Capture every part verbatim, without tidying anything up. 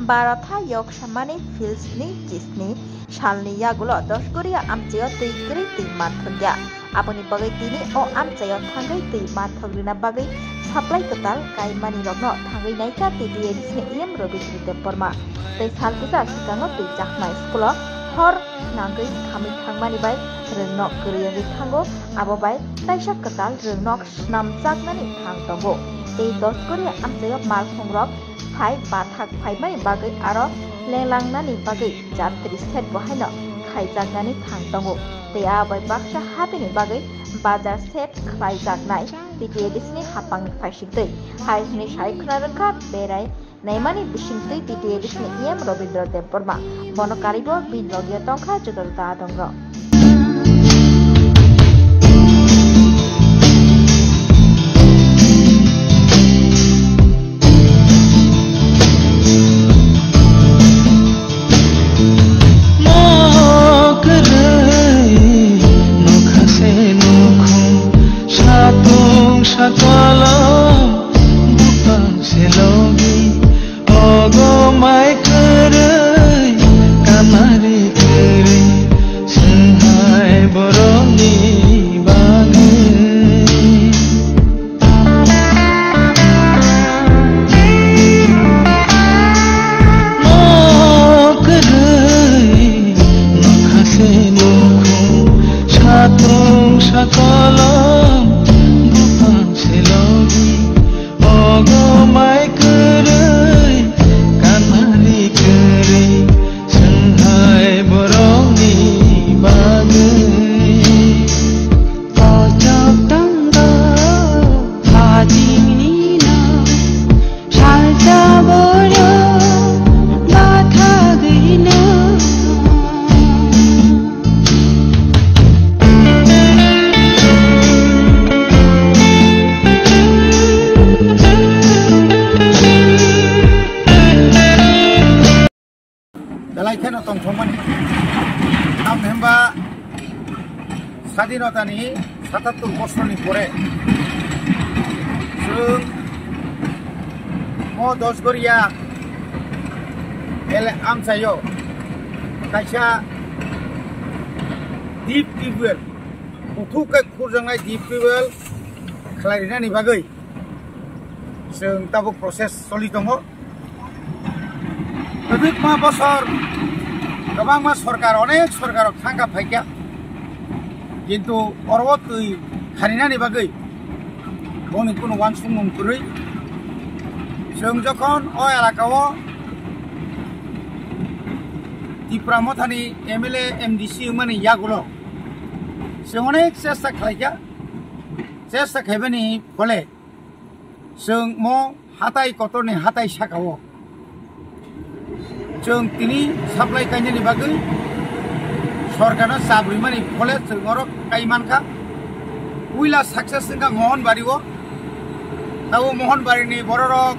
Bharatha Yoksamani Fields ni chisni salni yagulo Dosgoria amchaio twi kwrwi twi manthokya. Aboni bagwi tini o amchaio thangwi twi manthok rwna bagwi supply kwtal kaimani rokno thangwi naikha T T A D C ni E M Rabindra Debbarma. Tei sal puja swkango twi chaknai school o hor nangwi khamwi thangmani bai rwngno kwrwi wngwi thango, abo bai kaisa kwtal rwngno swnamjaknani thang tongo. Tei Dosgoria amchaio malkhungrok phai bathak phaimani bagwi aro lenglangnani bagwi jantri set bo haino khaijaknani thang tongo. Tei a bai baksa habini bagwi bazar set khlaijaknai T T A D C ni hapangni phaisingtwi hai hwnwi sai khwna rwkha berai naimani bisingtwi T T A D C ni E M Rabindra Debbarma. Bono karwibo bini logi tongkha joto joto adongrok. Mo kwrwi nokha se nukhung, satung sakolom bupang se logi. Ogo mai kwrwi, kamari kwrwi, swnghai borokni bagwi. Mo kwrwi, nokha se nukhung, satung sakolom, bupang se logi. Ogo mai kwrwi, kanani kwrwi, swnghai borokni bagwi. Kochok tongo hajini no, salsa borok bathagwi no. Belai kheno tongthokmani. Tamni hwnba sadinotani satattur bosorni pore chwng o Dosgoria ele amchaio kaisa deep tubewell, kuthuk khe khurjaknai deep tubewell khlai rinani bagwi chwng tabuk process choli tongo. Kwbangma bosor, kwbangma sorkar, onek sorkar thangkha phaikha, kintu oro twi kharinani bagwi boni kunu uansukmung kwrwi. Chwng jokhon o elaka o Tipra Mothani M L A, M D C wngmani yagulo chwng onek chesta khlaikha, chesta khaibani phole chwng mo hatai kotorni hatai sakao chwng tini supply kainani bagwi sorkarno chap rimani phole chwng oro kai mankha. Puila success wngkha Mohanbari o, tabo Mohanbari ni bororok,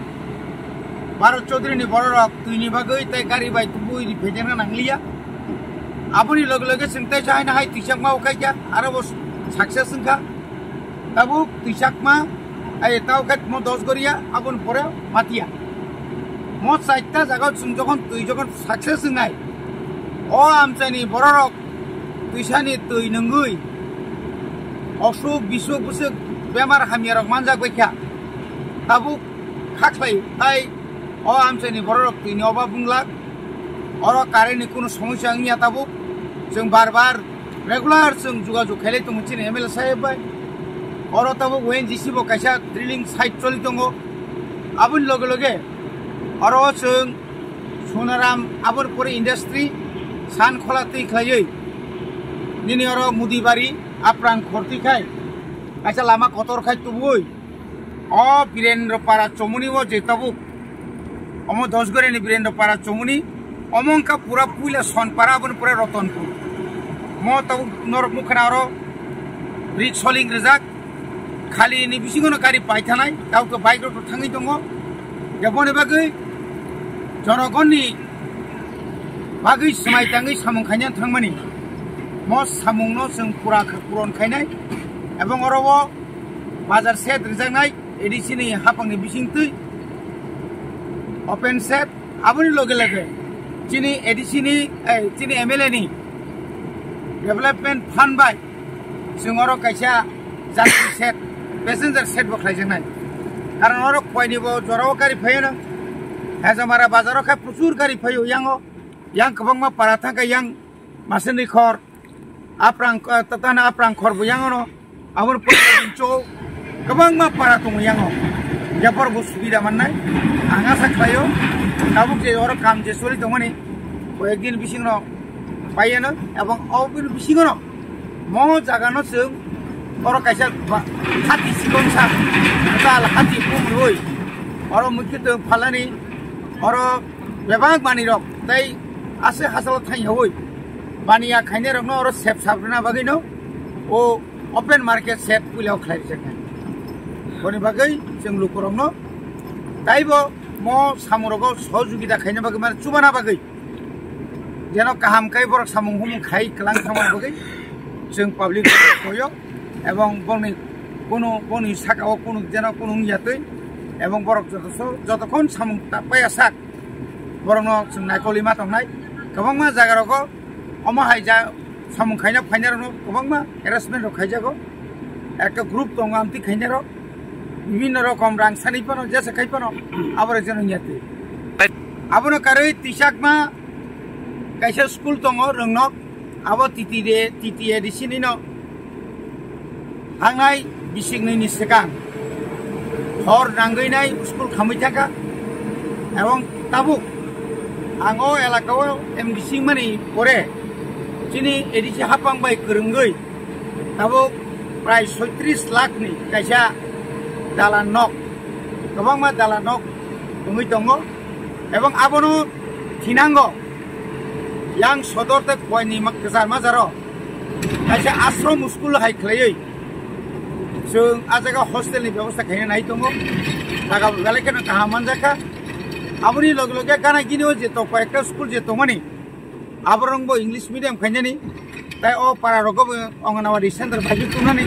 Bharat Chaudhary ni bororok twini bagwi tei gari bai tubui ri pheterna nangliya. Aboni loge loge chwng tei hai na hai twisakma o khaikha, aro bo success wngkha. Tabuk twisakma, ai tau khe mo Dosgoria, aboni pore Matia. Mo chaita jaga chwng jokhon twi jokhon success wngnai, o amchaini bororok twisani twi nungwi osuk bisuk bwswk bemar hamyarok manjak baikha. Tabuk khakhlai tai o amchaini bororok twini oba bunglak. Oro current ni kunu somosya wngya tabuk. Chwng bar bar regular chwng jogajog khailai tongo chini M L A saheb bai. Oro tabuk O N G C bo kaisa drilling site choli tongo. Aboni loge loge oro chwng Sonaram aboni pore industry Sankhola twi khlaiwi nini oro Mudibari Aprang khortwi khai kaisa lama kotor khai tubui. O Birendra Para chomoni o je tabuk, omo Dosgoreni Birendra Para chomoni, omo wngkha pura puila Sonpara, aboni pore Rotonpur. Mo tabuk norok nukha na oro brick soling rijak, khali ni bisingo no gari paithanai, tau to bike rok thangwi tongo. Jaboni bagwi jonogonni bagwi swmai tangwi samung khaina thangmani. Mo samungno chwng pura kha-, puron khainai, ebong oro o bazar shed rijaknai, A D C ni hapangni bisingtwi open shed, Aboni loge loge chini A D C ni, eh, chini M L A ni development fund bai chwng oro kaisa jatri shed, passenger shed bo khlaijaknai. Karon oro koini bo jorao gari phaio no. Hajamara bazaro khe prochur gari phaio yango. Yang kwbangma para thangkha yang Masani khor, Aprang, eh, tatana Aprang khor bo yang ono. Aboni pore chok kwbangma para tongo yango. Yapor bo subida mannai. Ang asa khlaio, tabuk je oro kam je soli tongmani, koyek din bisingno paiano, ebong oboni bisingono mo jagano chwng oro kaisa ba-, khati sikon sa, tal khati pumroi, oro mukhe tong phalani, oro bebak manwi rok tei ase hachalo thangyawi baniya khainai rokno oro sep sabrina bagwino o open market sep puila khlai rijak. Boni bagwi chwng lukurokno taibo mo samungrogo sohojogita khaina bagwi mane chubana bagwi jeno kaham kai borok samung humung khai kwlang thangma bagwi chwng public koyo ebong bongni kono bongni sakao kono jeno kono wngya twi ebong borok joto so-, jotokhon samung ta paya sak borokno chwng naikoli ma tongnai. Kwbangma jaga rogo omo hai ja samung khaina phaina rokno kwbangma harassment rok khaijago. Ekta group tongo amtwi khaina rok bibhinno rokom rang sanwi phano jesa khai phano abo rok jeno wngya twi. Abono karwi twisakma kaisa school tongo Rwngnok, abo T T D, T T A D C nino. Thangnai bising nini swkang hor nangwi nai school khamwi thangkha, ebong tabuk ang o elaka o M D C mani pore chini A D C hapang bai kwrwngwi tabuk prai soitris lakh ni kaisa dalan nok, kwbangma dalan nok wngwi tongo, ebong abono thinango yang sodor tei koini ma-, kwchar majaro kaisa ashram school hai khlaiwi chwng a jaga hostel ni bebosta khaina nai tongo. Jaga belai kheno kaham manjakha. Aboni loge loge gana gini o je tong koi ekta school je tongmani, aborok bo English medium khainani. Tai o para rogo bo Anganwadi center bai tunani.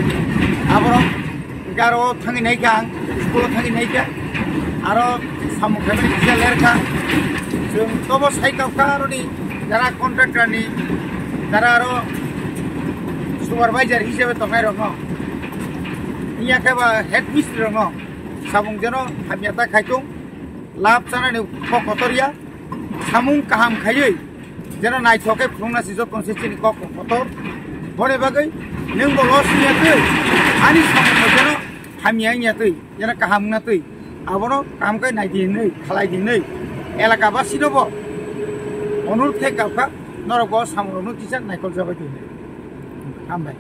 Aborok garo thangwi nai kha, school thangwi nai kha. Aro samung khaimani kisa ler kha. Chwng tobo sai kha aroni jara contractor ni, jara aro supervisor hisabe tongnai rokno. Iya khe ba head mistri rokno samung jeno hamya ta khaitung. Lab chanani kok kotor ya. Samung kaham khaiwi jeno naithok khe phunukna si joto se chini kok kotor. Boni bagwi nwng bo loss wngya twi, ani samung bo jeno hamya wngya twi, jeno kaham wngna twi. Abono kaham khe nai di hinwi, khalai di hinwi elaka basino bo onurot khe kha, norok bo samung rokno kisa naikol jabai twi hinwi. Hambai.